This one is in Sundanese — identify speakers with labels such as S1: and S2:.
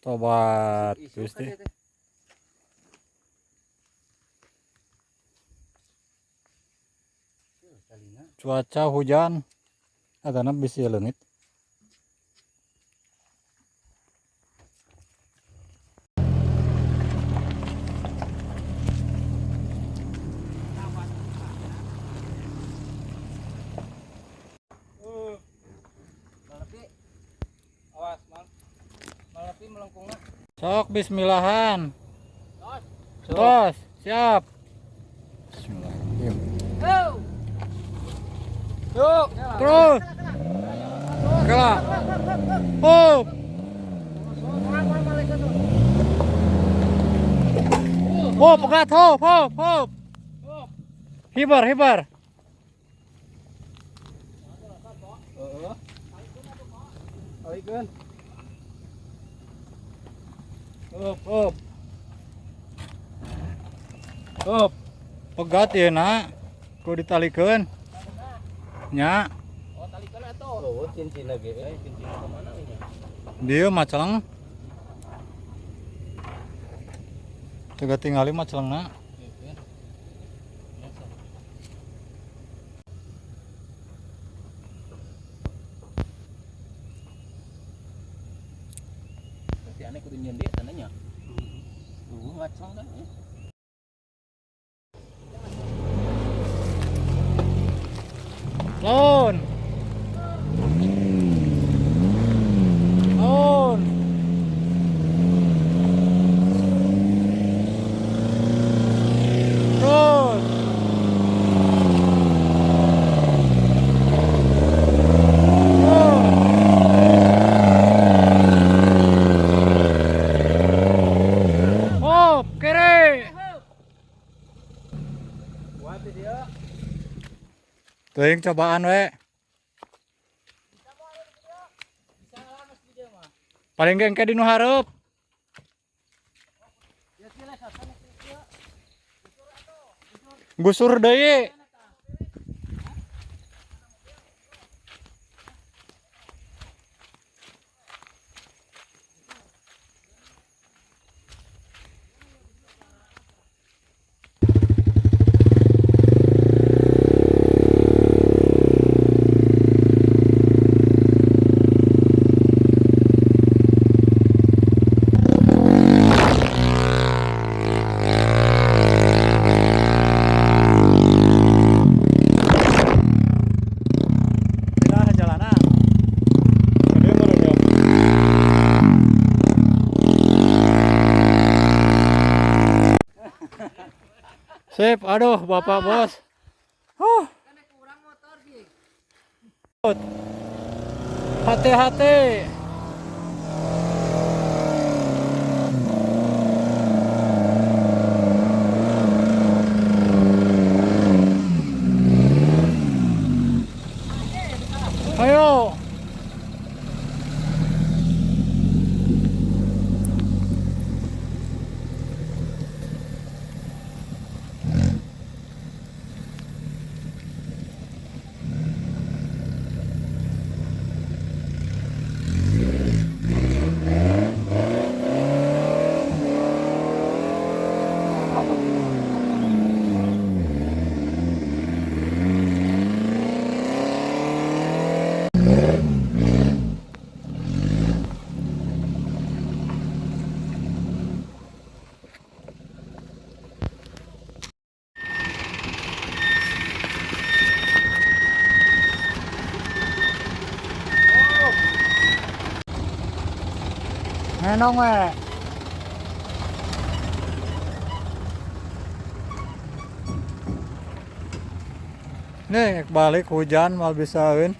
S1: Tobat
S2: Isuk
S1: Gusti.
S2: ka dieu teh.
S1: Cuaca hujan. Atana bisi leungit.
S2: Malepi. Awas, mal. Malepi melengkungna.
S1: Sok bismillahan.
S2: Tos.
S1: Tos, siap. Bismillahirrahmanirrahim.
S2: Go. Yuk.
S1: Terus. Kela. Hop. Oh, pegat, hop, hop, hop. Hibar, hibar.
S2: Heeh. Alikeun. Hop, hop. Hop.
S1: Pegat ya, nak. Kudu ditalikeun. Nya,
S2: Oh, talikeun atuh. Oh, cincinna ge. Eh, cincinna ka mana nya?
S1: dieu maceleng. Teu tingali macelengna.
S2: Berarti aneh kudu nyieun deui tanahnya. Ngaceng kan.
S1: Lon. Lon. Terus. Terus. Hop, kiri.
S2: Kuat dia.
S1: Teuing cobaan we. Paling ge engke di nu hareup. Gusur deui. Pindah jalana. Gede meureun ya. Sip, aduh Bapak Bos. Huh. Hati-hati. Ayo. Ngenong we. Nih balik hujan mal bisaeun.